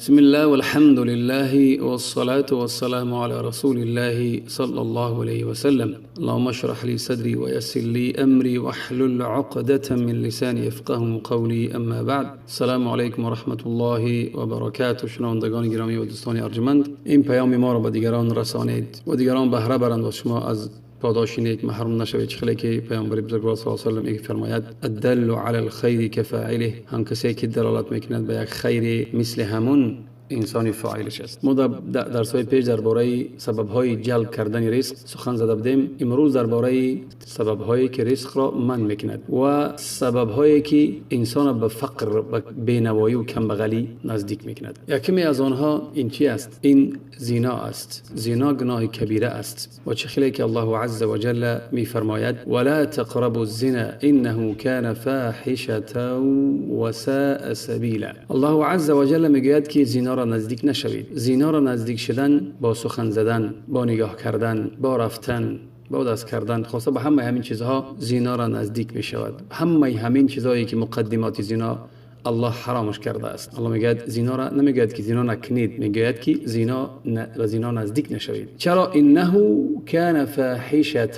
بسم الله والحمد لله والصلاة والسلام على رسول الله صلى الله عليه وسلم. اللهم اشرح لي صدري ويسر لي أمري واحلل عقدة من لساني يفقهوا قولي. أما بعد، السلام علیکم و رحمة الله و برکاته. شنوندگان گرامی و دوستان ارجمند، این پیام ما را به دیگران رسانید و دیگران بهره برند و شما از پاداش نیک محروم نشوید. چه که پیامبر بزرگوار صلی الله علیه و سلم فرماید: الدال علی الخیر كفاعله. هم کسی که دلالت میکند به یک خیر، مثل همون انسانی فاعلش است. ما در درس‌های پیش درباره سبب‌های جلب کردن رزق سخن زده بودیم. امروز درباره سبب‌هایی که رزق را منع میکند و سبب‌هایی که انسان به فقر، به بینوایی و کمبغلی نزدیک میکند. یکمی از آنها این چی است؟ این زنا است. زنا گناه کبیره است و چه خیلی که الله عز وجل میفرماید: ولا تقربوا الزنا انه کان فاحشة وساء سبیلا. الله عز وجل میگوید که زنا را نزدیک نشوید. زنا را نزدیک شدن با سخن زدن، با نگاه کردن، با رفتن، با دست کردن، خاصه به همه همین چیزها زنا را نزدیک می شود. همه همین چیزهایی که مقدمات زنا الله حرامش کرده است. الله میگوید زنا را، نمیگوید که زنا نکنید، میگوید که زنا به زنا نزدیک نشوید. چرا؟ انه کان فاحشه.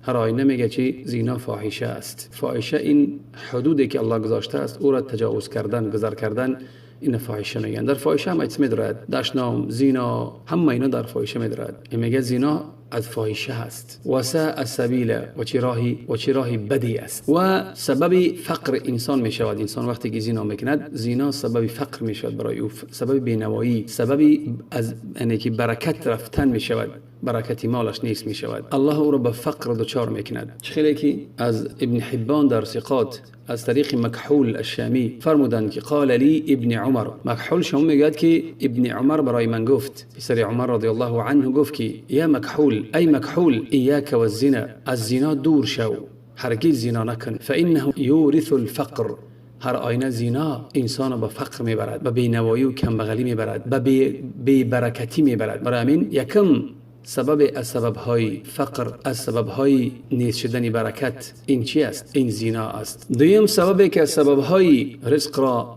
هر آینه میگه چی؟ زنا فاحشه است. فاحشه این حدودی که الله گذاشته است، او را تجاوز کردن، گذر کردن، این فاحشه میگن. در فاحشه هم اسم میدارد، دشنام، زنا، همه اینا در فاحشه میدارد. این میگه زنا از فاحشه هست. و ساء سبیل، و چه راهی، و چه راهی بدی است و سبب فقر انسان میشود. انسان وقتی که زنا میکند، زنا سبب فقر میشود برای او، سبب بینوایی، سبب از یعنی که برکت رفتن میشود، برکت مالش نیست میشود. الله او را به فقر دچار میکند. خیلی که از ابن حبان در ثقات از طریق مکحول الشامی فرمودند که قال لی ابن عمر. مکحول شما میگوید که ابن عمر برای من گفت، پسر عمر رضی الله عنه گفت که یا مکحول، ای مکحول، ایاک والزنا، از زنا دور شو، هرگز زنا نکن. فانه یورث الفقر. هر آینه زنا انسان به فقر میبرد، به بینوایی و کمبغلی میبرد، به بی‌برکتی میبرد. برای همین یکم سبب از سبب‌های فقر، از سبب‌های نیست شدن برکت این چی است؟ این زنا است. دویم سببی که از سبب‌های رزق را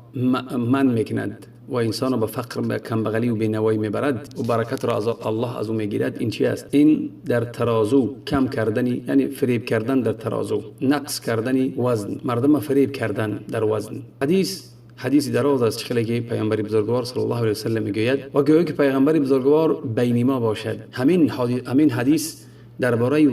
منع میکند و انسان را به فقر، به کمبغلی و بینوایی میبرد و برکت را از الله از او میگیرد، این چی است؟ این در ترازو کم کردنی، یعنی فریب کردن در ترازو، نقص کردن وزن، مردم فریب کردن در وزن. حدیث دراز است چه که پیامبر بزرگوار صلی الله علیه و سلم میگوید و گویا که پیغمبر بزرگوار بین ما باشد. همین حدیث درباره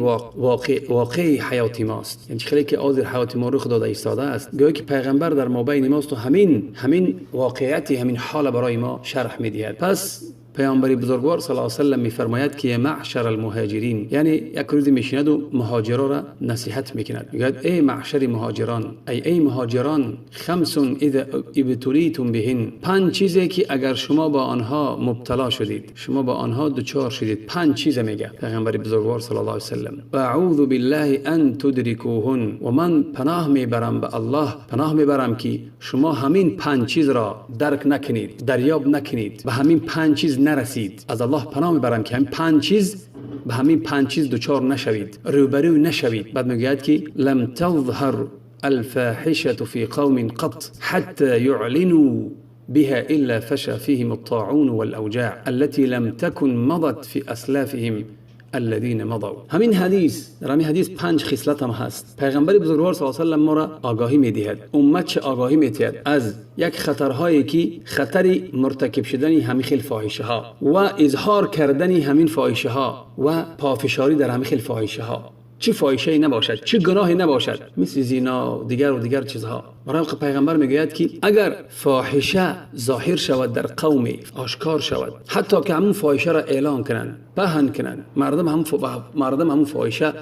واقع حیات ماست. یعنی خیلی که آذر حیات ما رخ داده ایستاده است، گویا که پیغمبر در مابین ماست و همین واقعیت، همین حال برای ما شرح میدهد. پس پیامبر بزرگوار صلی الله علیه و سلم میفرماید که معشر المهاجرین، یعنی یک روز میشیند و مهاجران را نصیحت میکند. میگوید ای معشر مهاجران، ای مهاجران، خمس اذا ابتلیتم بهن، پنج چیزی که اگر شما با آنها مبتلا شدید، شما با آنها دچار شدید، پنج چیز میگه پیغمبر بزرگوار صلی الله علیه و سلم. اعوذ بالله ان تدرکوهن، و من پناه میبرم به الله، پناه میبرم که شما همین پنج چیز را درک نکنید، دریاب نکنید، به همین پنج چیز نرسید. از الله پناه میبرم که همین پنج چیز، به همین پنج چیز دچار نشوید، روبرو نشوید. بعد میگوید که لم تظهر الفاحشة في قوم قط حتى يعلنوا بها إلا فشى فيهم الطاعون والأوجاع التي لم تكن مضت في أسلافهم الذين مضوا. همین حدیث، در همین حدیث پنج خصلت هم هست. پیغمبر بزرگوار صلی الله علیه و سلم ما را آگاهی میدهد، امت چه آگاهی میدهد از یک خطرهایی که خطر مرتکب شدن همین خیل فاحشه ها و اظهار کردن همین فاحشه ها و پافشاری در همین خیل فاحشه ها، چه فاحشه نباشد، چه گناهی نباشد، مثل زنا و دیگر و دیگر چیزها. برای پیغمبر میگوید که اگر فاحشه ظاهر شود در قوم، آشکار شود، حتی که همون فاحشه را اعلان کنند، پهن کنند، مردم همون فاحشه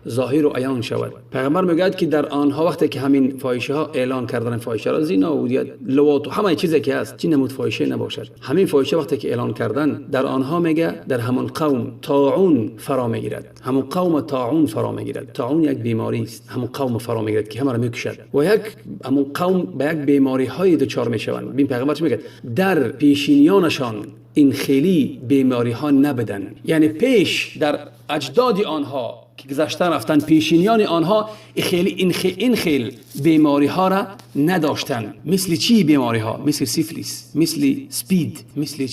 ظاهر و عیان شود، پیغمبر میگوید که در آنها وقتی که همین فاحشه ها اعلان کردن فاحشه را، زنا و لواط و همه چیزی که هست، چی نمود فاحشه نباشد، همین فاحشه وقتی که اعلان کردن در آنها، میگه در همون قوم طاعون فرا میگیرد، همون قوم طاعون فرا میگیرد. طاعون یک بیماری است، همون قوم فرا میگیرد که همه را میکشد و یک همون قوم به یک بیماری های دچار میشوند. ببین پیغمبر چی میگه: در پیشینیانشان این خیلی بیماری ها نبودن، یعنی پیش در اجداد آنها که گذشته رفتن، پیشینیان آنها خیلی این خیل بیماری ها را نداشتن. مثل چی بیماری ها؟ مثل سیفلیس، مثل سپید، مثل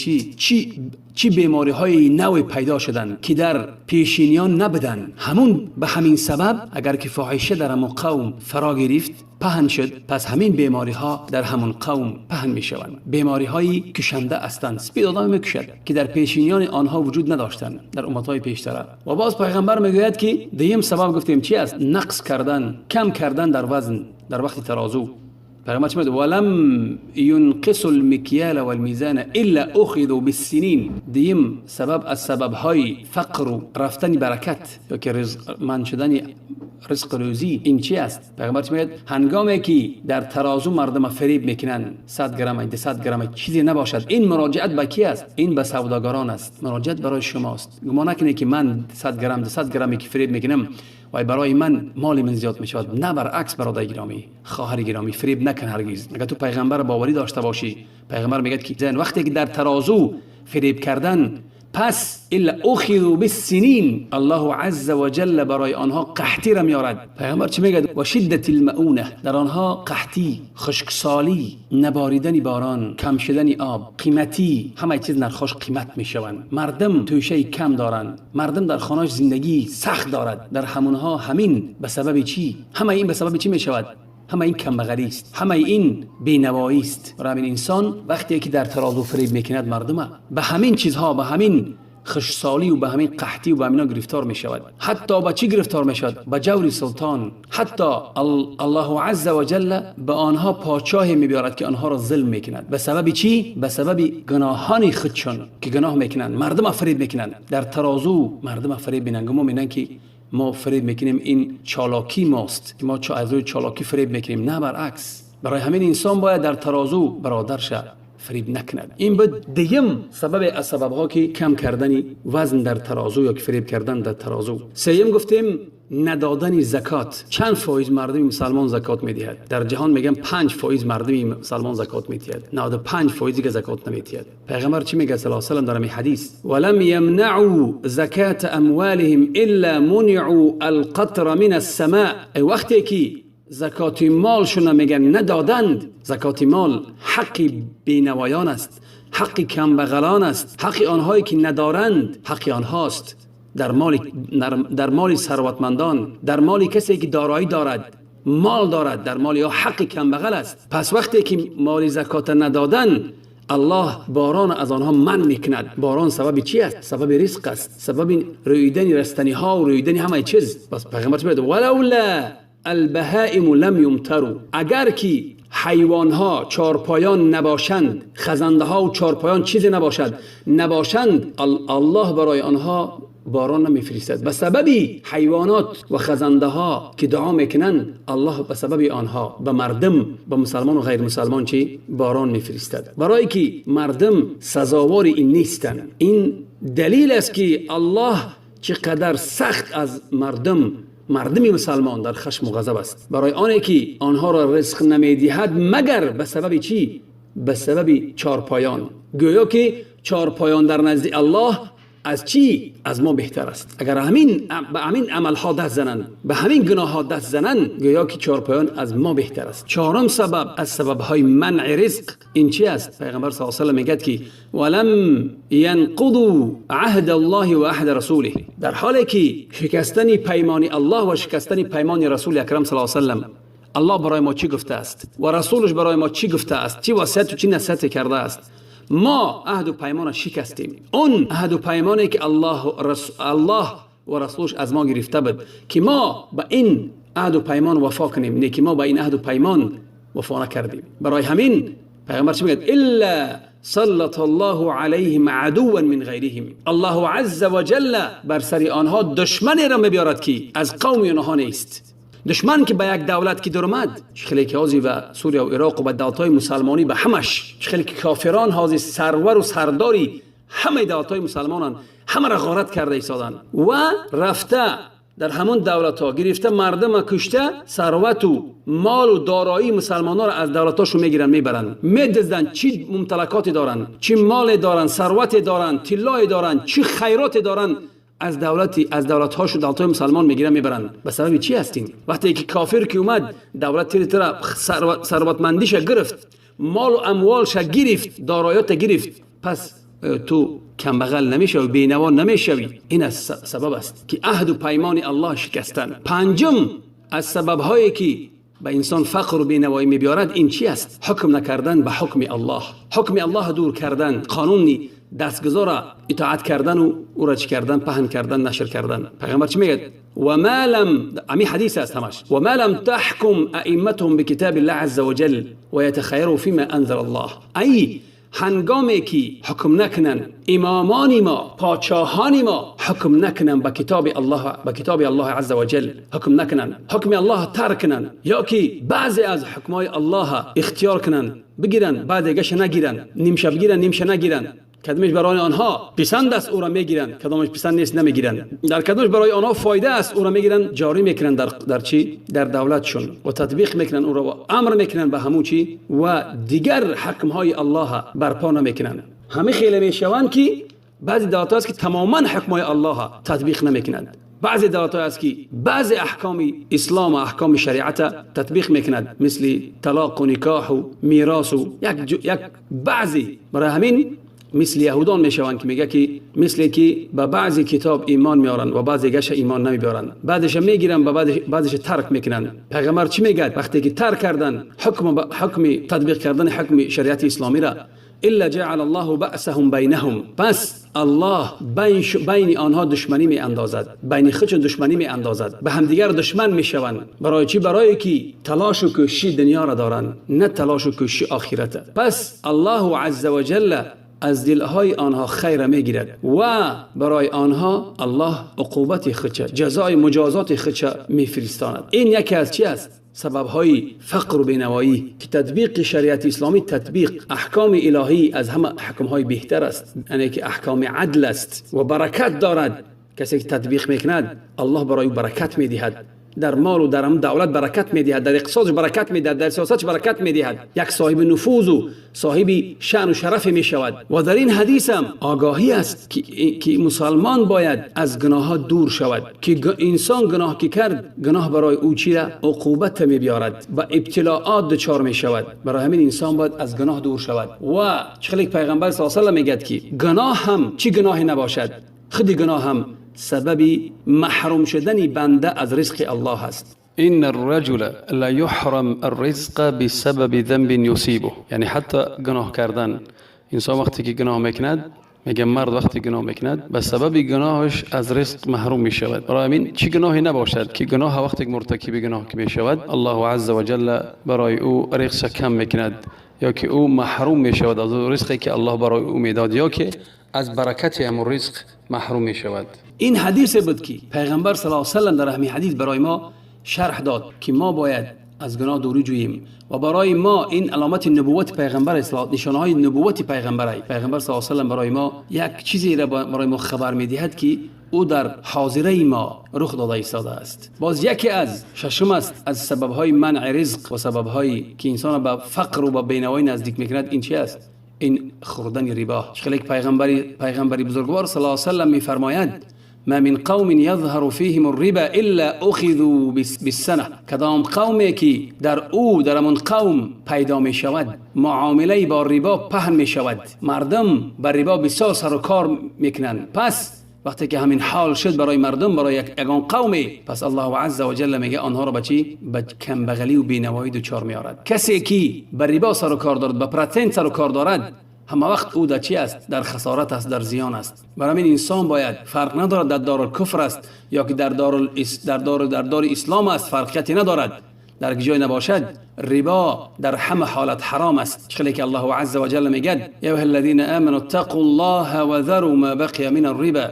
چی بیماری های نو پیدا شدن که در پیشینیان نبودن. همون به همین سبب اگر که فاحشه در همون قوم فرا گرفت، پهن شد، پس همین بیماری ها در همون قوم پهن می شوند. بیماری های کشنده هستند، سپید آدم میکشد که در پیشینیان آنها وجود نداشتند در امت های پیشتره. و باز پیغمبر میگوید که دیم سبب گفتیم چی است؟ نقص کردن، کم کردن در وزن در وقت ترازو. پیغمبر چی میگه؟ ولم ينقصوا المكيال والميزان الا اخذوا بالسنين. دیم سبب از سبب های فقر و رفتن برکت یا که رزق من شدن رزق روزی این چی است؟ پیغمبر چی میگه؟ هنگامی که در ترازو مردم فریب میکنن، 100 گرم 200 گرم چیزی نباشد، این مراجعت به کی است؟ این به سوداگران است، مراجعت برای شماست. گمان نکنید که من 100 گرم 200 گرمی که فریب میکنم و برای من مال من زیاد میشود. نه، برعکس برادر گرامی، خواهر گرامی، فریب نکن هرگز. اگر تو پیغمبر باوری داشته باشی، پیغمبر میگه که زن وقتی که در ترازو فریب کردن، پس الا اخذوا بالسنین، الله عز وجل برای آنها قحطی را میارد. پیغمبر چی میگه؟ و شدت المؤونه، در آنها قحطی، خشکسالی، نباریدن باران، کم شدن آب، قیمتی، همه چیز نرخاش قیمت میشوند، مردم توشه کم دارند، مردم در خانهاش زندگی سخت دارد. در همونها همین به سبب چی؟ همه این به سبب چی میشود؟ همه این کمبغلی است، همه این بینوایی است. برای همین انسان وقتی که در ترازو فریب میکند مردم، به همین چیزها، به همین خشکسالی و به همین قحطی و به همینا گرفتار می شود. حتی به چی گرفتار می شود؟ به جور سلطان. حتی الله عز و جل به آنها پادشاهی می بیارد که آنها را ظلم میکند. به سبب چی؟ به سبب گناهان خودشان که گناه میکنند، مردم فریب میکنند در ترازو، مردم فریب میکنند. گمان میکنند که ما فریب میکنیم، این چالاکی ماست که ما از روی چالاکی فریب میکنیم. نه، برعکس. برای همین انسان باید در ترازو برادرش فریب نکند. این بود دیم سبب از سبب ها که کم کردن وزن در ترازو یا که فریب کردن در ترازو. سیم گفتیم ندادن زکات. چند فایز مردم مسلمان زکات میدهد در جهان؟ میگن 5% مردم مسلمان زکات میدهد، 95% دیگه زکات نمیدهد. پیغمبر چی میگه صلی الله علیه و سلم در این حدیث؟ ولم يمنعوا زکات اموالهم الا منعوا القطر من السماء. ای وقتی که زکات مالشون میگن ندادند، زکات مال حق بینوایان است، حق کمبغلان است، حق آنهایی که ندارند، حق آنهاست. در مال ثروتمندان، در مال کسی که دارایی دارد، مال دارد، در مال یا حق کمبغل است. پس وقتی که مال زکات ندادن، الله باران از آنها منع میکند. باران سبب چی است؟ سبب رزق است، سبب رویدن رستنی ها و رویدن همه چیز. پس پیغمبر چی میگه؟ ولولا البهائم لم یمطروا. اگر که حیوان ها چارپایان نباشند، خزنده ها و چارپایان چیزی نباشد، نباشند، الله برای آنها باران نمیفرستد. به سبب حیوانات و خزنده ها که دعا میکنند، الله به سبب آنها به مردم، به مسلمان و غیر مسلمان چی؟ باران میفرستد. برای که مردم سزاوار این نیستند. این دلیل است که الله چقدر سخت از مردم مسلمان در خشم و غضب است، برای آنه که آنها را رزق نمیدهد مگر به سبب چی؟ به سبب چارپایان. گویا که چارپایان در نزد الله از چی؟ از ما بهتر است. اگر همین به همین عملها دست زنند، به همین گناه ها دست زنند، گویا که چارپایان از ما بهتر است. چهارم سبب از سبب های منع رزق این چی است؟ پیغمبر صلی الله علیه و سلم میگه که ولم ينقضوا عهد الله و عهد رسوله. در حالی که شکستن پیمان الله و شکستن پیمان رسول اکرم صلی الله علیه و سلم، الله برای ما چی گفته است و رسولش برای ما چی گفته است، چی وصیت و چی نصیحت کرده است، ما عهد و پیمان شکستیم. اون عهد و پیمانی که الله و رسولش از ما گرفته بود که ما به این عهد و پیمان وفا کنیم، نه که ما به این عهد و پیمان وفا نکردیم. برای همین پیغمبر چی میگه؟ الا سلط الله علیهم عدوا من غیرهم. الله عز وجل بر سر آنها دشمنی را میبیارد که از قوم آنها نیست. دشمن که به یک دولت که درآمد، خیلی که حاضی و سوریه و عراق و به دولت‌های مسلمانی به همش، خیلی که کافران حاضی سرور و سرداری همه دولت‌های مسلمانان همه را غارت کرده ایستادن و رفته در همون دولت ها گرفته مردم کشته، ثروت و مال و دارایی مسلمان ها را از دولت هاشو میگیرن، میبرن، میدزدن. چی ممتلکاتی دارن، چی مال دارن، ثروت دارن، طلای دارن، چی خیرات دارن، از دولتی از دولت هاش و دولت های مسلمان میگیرن میبرن. به سبب چی هستین؟ وقتی که کافر که اومد دولت تر ثروتمندیش گرفت، مال و اموالش گرفت، داراییات گرفت، پس تو کمبغل نمیشوی، بینوا نمیشوی. این از سبب است که عهد و پیمان الله شکستن. پنجم از سبب هایی که به انسان فقر و بینوایی میبیارد این چی است؟ حکم نکردن به حکم الله، حکم الله دور کردن، قانونی دستگذار اطاعت کردن و او را چی کردن؟ پهن کردن، نشر کردن. پیغمبر چی میگه؟ و ما لم، امی حدیث است همش، و ما لم تحکم ائمتهم بکتاب الله عز وجل و یتخیروا فيما انزل الله. ای هنگامی که حکم نکنن امامان ما، پادشاهان ما حکم نکنن به کتاب الله، به کتاب الله عز وجل حکم نکنن، حکم الله ترک کنن، یا که بعضی از حکمای الله اختیار کنن بگیرن، بعد دیگه نگیرن، نیمشه بگیرن نیمشه نگیرن، کدامش برای آنها پسند است او را میگیرن، کدامش پسند نیست نمیگیرن، در کدامش برای آنها فایده است او را میگیرن، جاری میکنن در چی؟ در دولتشون و تطبیق میکنن او را و امر میکنن به همون چی و دیگر حکم های الله برپا نمیکنن. همه خیلی میشوند که بعضی دولت هست که تماما حکم های الله تطبیق نمیکنند، بعضی دولت هست که بعضی احکام اسلام و احکام شریعت تطبیق میکند، مثل طلاق و نکاح و میراث و یک بعضی. برای همین مثل یهودان میشوند که میگه که مثل که به بعضی کتاب ایمان میارن و بعضی گش ایمان نمیبرن، بعدش میگیرن و بعدش ترک میکنن. پیغمبر چی میگه وقتی که ترک کردن حکم تطبیق کردن حکم شریعت اسلامی را؟ الا جعل الله بأسهم بینهم، پس الله بین آنها دشمنی می اندازد، بین خودشون دشمنی می اندازد، به همدیگر دشمن میشوند. برای چی؟ برای که تلاش و کوشش دنیا را دارن، نه تلاش و کوشش آخرت. پس الله عز وجل از دلهای آنها خیر میگیرد و برای آنها الله عقوبت خودش، جزای مجازات خودش میفرستاند. این یکی از چی است؟ سبب های فقر و بینوایی که تطبیق شریعت اسلامی، تطبیق احکام الهی از همه حکم های بهتر است، یعنی که احکام عدل است و برکت دارد. کسی که تطبیق میکند الله برای برکت میدهد، در مال و در دولت برکت میدهد، در اقتصاد برکت میدهد، در سیاست برکت میدهد، یک صاحب نفوذ و صاحب شأن و شرف میشود. و در این حدیث هم آگاهی است که مسلمان باید از گناه دور شود، که انسان گناه که کرد گناه برای او چی را؟ عقوبت میبیارد و ابتلاعات دچار میشود. برای همین انسان باید از گناه دور شود. و چخلی پیغمبر صلی الله علیه و سلم میگه که گناه هم چی گناهی نباشد، خود گناه هم سبب محروم شدن بنده از رزق الله است. إن الرجل لا يحرم الرزق بسبب ذنب يصيبه. یعنی حتی گناه کردن، انسان وقتی که گناه میکند، میگه مرد وقتی گناه میکند به سبب گناهش از رزق محروم میشود. برای همین چی گناهی نباشد که گناه وقتی مرتکب گناه که میشود الله عز وجل برای او رزق کم میکند، یا که او محروم میشود از رزقی که الله برای او میداد، یا که از برکت امر رزق محروم می شود. این حدیث بود که پیغمبر صلی الله علیه و سلم در همین حدیث برای ما شرح داد که ما باید از گناه دوری جوییم و برای ما این علامت نبوت پیغمبر اسلام، نشانه های نبوت پیغمبر، پیغمبر صلی الله علیه و سلم برای ما یک چیزی را برای ما خبر می دهد که او در حاضره ما رخ داده ایستاده است. باز یکی از ششم است از سبب های منع رزق و سبب هایی که انسان به فقر و به بینوایی نزدیک میکند، این چی است؟ این خوردن ربا. خیلی پیغمبری بزرگوار صلی الله علیه و سلم میفرماید ما من قوم یظهر فیهم الربا الا اخذوا بالسنه. کدام قومی که در او در من قوم پیدا می شود معامله با ربا پهن می شود، مردم بر ربا بسیار سر و کار میکنند. پس وقتی که همین حال شد برای مردم، برای یگان قومی، پس الله عز و جل میگه آنها را به چی؟ به کمبغلی و بینوایی دچار میآورد. کسی که بر ربا سر و کار دارد، به پرتنت سر و کار دارد، همه وقت او در چی است؟ در خسارت است، در زیان است. برای همین انسان باید، فرق ندارد در دارالکفر است یا که در دار اسلام است، فرقیتی ندارد، در جای نباشد، ربا در همه حالت حرام است. چخلی که الله عز و جل میگه یا ایها الذین آمنوا اتقوا الله وذروا ما بقی من الربا.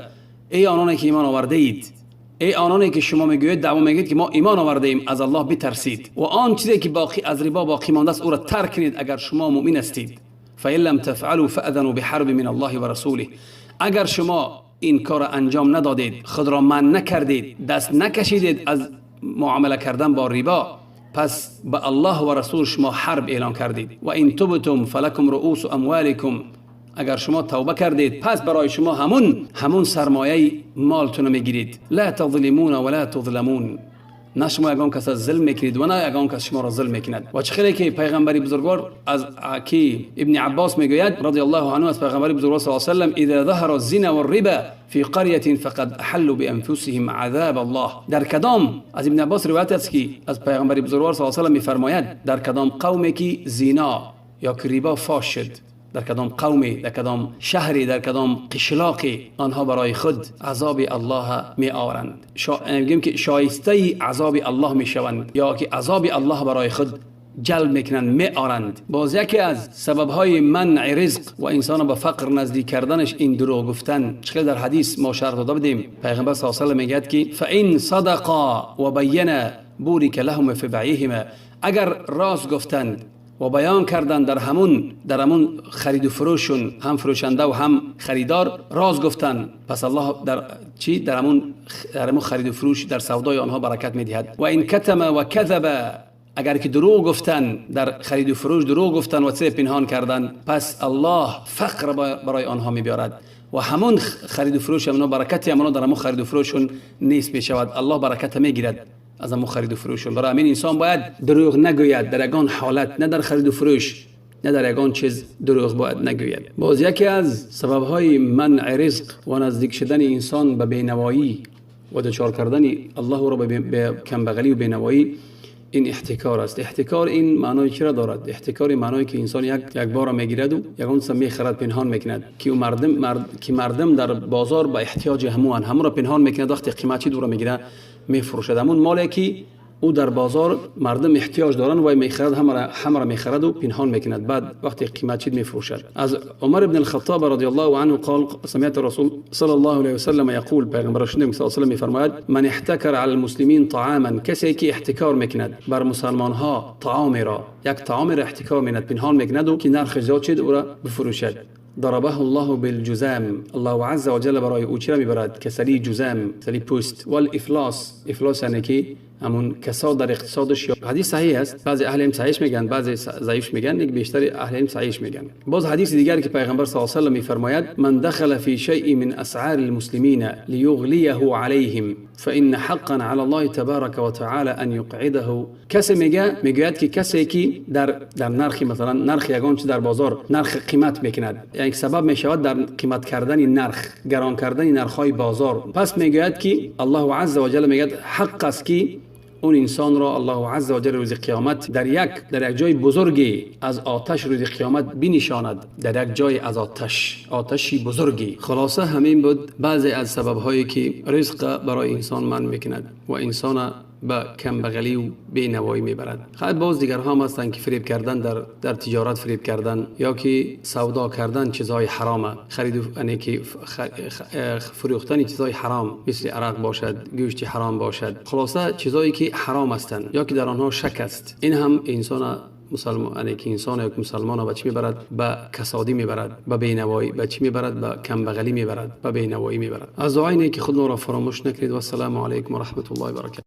ای آنانی که ایمان آورده اید، ای آنانی که شما میگویید، دعوا میگید که ما ایمان آورده ایم، از الله بترسید و آن چیزی که باقی از ربا باقی مانده است او را ترک کنید اگر شما مؤمن هستید. فإن لم تفعلوا فأذنوا بحرب من الله ورسوله. اگر شما این کار انجام ندادید، خود را من نکردید، دست نکشیدید از معامله کردن با ربا، پس به الله و رسول شما حرب اعلان کردید. و ان تبتم فلکم رؤوس اموالکم. اگر شما توبه کردید پس برای شما همون سرمایه مالتون رو میگیرید. لا تظلمون ولا تظلمون، نه شما یگان کس از ظلم میکنید و نه یگان کس شما را ظلم میکند. و چه خیلی که پیغمبری بزرگوار از که ابن عباس میگوید رضی الله عنه از پیغمبری بزرگوار صلی الله علیه و سلم: اذا ظهر الزنا والربا في قرية فقد احلوا بانفسهم عذاب الله. در کدام، از ابن عباس روایت است که از پیغمبری بزرگوار صلی الله علیه و سلم میفرماید در کدام قومی که زنا یا که ربا فاش شد، در کدام قومی، در کدام شهری، در کدام قشلاقی، آنها برای خود عذاب الله می آورند. میگیم که شایسته عذاب الله می شوند یا که عذاب الله برای خود جلب میکنند، می آرند. باز یکی از سبب های منع رزق و انسان به فقر نزدیک کردنش این دروغ گفتن. چقدر در حدیث ما شرح داده بودیم، پیغمبر صلی الله علیه و میگه که فان صدقا و بینا بورک لهم فی بیعهما. اگر راست گفتند و بیان کردن در همون خرید و فروشون، هم فروشنده و هم خریدار راز گفتن، پس الله در چی در همون خرید و فروش، در سودای آنها برکت میدهد. و این کتم و کذب، اگر که دروغ گفتن در خرید و فروش، دروغ گفتن و چه پنهان کردن، پس الله فقر برای آنها میبیارد و همون خرید و فروش همون برکت همون در همون خرید و فروشون نیست میشود. الله برکت میگیرد از همون خرید و فروشون. برای همین انسان باید دروغ نگوید در یگان حالت، نه در خرید و فروش نه در یگان چیز دروغ باید نگوید. باز یکی از سببهای منع رزق و نزدیک شدن انسان به بینوایی و دچار کردن الله را به کمبغلی و بینوایی این احتکار است. احتکار این معنای چرا دارد؟ احتکار معنای که انسان یک بار میگیرد و یگان چیز میخرد پنهان میکند که که مردم در بازار به احتیاج همون همون را پنهان میکند، وقتی قیمت چی دور میگیره میفروشد. همون مالی که او در بازار مردم احتیاج دارن و میخرد، همه را میخرد و پنهان میکند، بعد وقتی قیمت چید میفروشد. از عمر بن الخطاب رضی الله عنه قال سمعت الرسول صلی الله علیه و سلم یقول، پیغمبر صلی الله علیه و سلم میفرماید من احتکر علی المسلمین طعاما، کسی که احتکار میکند بر مسلمان ها طعام را، یک طعام را احتکار میکند، پنهان میکند و که نرخ زیاد شد او را بفروشد، ضربه الله بالجزام، الله عز وجل برای او چرا میبرد؟ کسلی جزام، کسلی پوست، والافلاس، افلاس یعنی که همون کساد در اقتصادش. حدیث صحیح است، بعضی اهل علم صحیح میگن، بعضی ضعیف میگن، یک بیشتر اهل علم صحیح میگن. باز حدیث دیگر که پیغمبر صلی الله علیه و سلم میفرماید من دخل فی شیء من اسعار المسلمین لیغلیه علیهم فان حقا علی الله تبارک و تعالی ان یقعده. کسی میگوید که کسی که در نرخ، مثلا نرخ یگان چیز در بازار نرخ قیمت میکند، یعنی سبب میشود در قیمت کردن نرخ، گران کردن نرخ‌های بازار، پس میگوید که الله عز وجل میگوید حق است که اون انسان را الله عز وجل روز قیامت در یک جای بزرگی از آتش روز قیامت بنشاند، در یک جای از آتش، آتشی بزرگی. خلاصه همین بود بعضی از سبب‌هایی که رزق برای انسان من میکند و انسان به کمبغلی و بینوایی میبرد. خیلی باز دیگرها هم هستند که فریب کردن در تجارت، فریب کردن یا که سودا کردن چیزهای حرامه، خرید یعنی که فروختن چیزهای حرام مثل عرق باشد، گوشت حرام باشد، خلاصه چیزهایی که حرام هستند یا که در آنها شک است، این هم انسان مسلمان، یعنی که انسان یک مسلمان به چی میبرد؟ به کسادی میبرد، به بینوایی، به چی میبرد؟ به کمبغلی میبرد، به بینوایی میبرد. از دعای که خود را فراموش نکنید. و السلام علیکم و رحمت الله و برکاته.